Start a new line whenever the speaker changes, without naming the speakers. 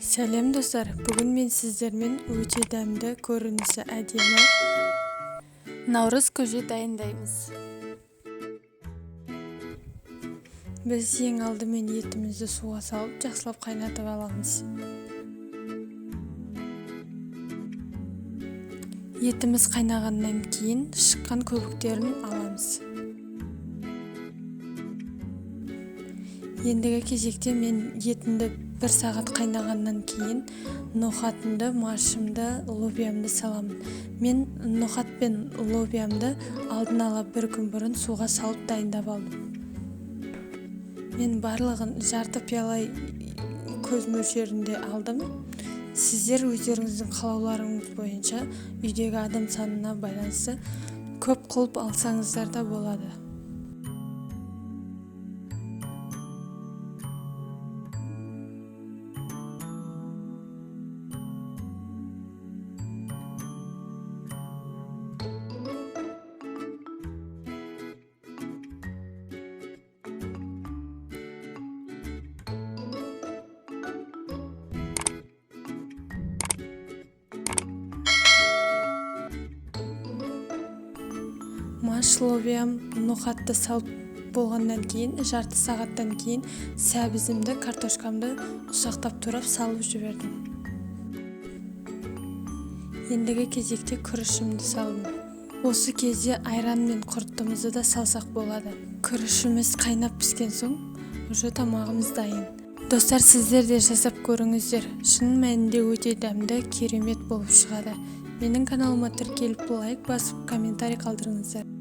Сәлем достар, бүгін мен сіздермен өте дәмді, көрінісі әдемі
наурыз көже дайындаймыз.
Біз ең алдымен етімізді суға салып, жақсылап қайнатып аламыз. Етіміз қайнағаннан кейін шыққан көбіктерін аламыз. Ендігі кезекте мен етімді бір сағат қайнағаннан кейін ноқатымды, машымды, лобиямды саламын. Мен ноқат пен лобиямды алдын ала бір күн бұрын суға салып дайындап алдым. Мен барлығын жарты пиала көз мөлшерінде алдым. Сіздер өздеріңіздің қалауларыңыз бойынша үйдегі адам санына байланысты көп қылып алсаңыздар да болады. Маш, лобиям, ноқатты салып болғаннан кейін, жарты сағаттан кейін сәбізімді, картошкамды ұсақтап турап салып жібердім. Ендігі кезекте күрішімді салдым. Осы кезде айран мен құртымызды да салсақ болады. Күрішіміз қайнап піскен соң, уже тамағымыз дайын. Достар, сіздер де жасап көріңіздер. Шын мәнінде өте дәмді, керемет болып шығады. Менің каналыма тіркеліп, лайк басып, комментарий қалдырыңыздар.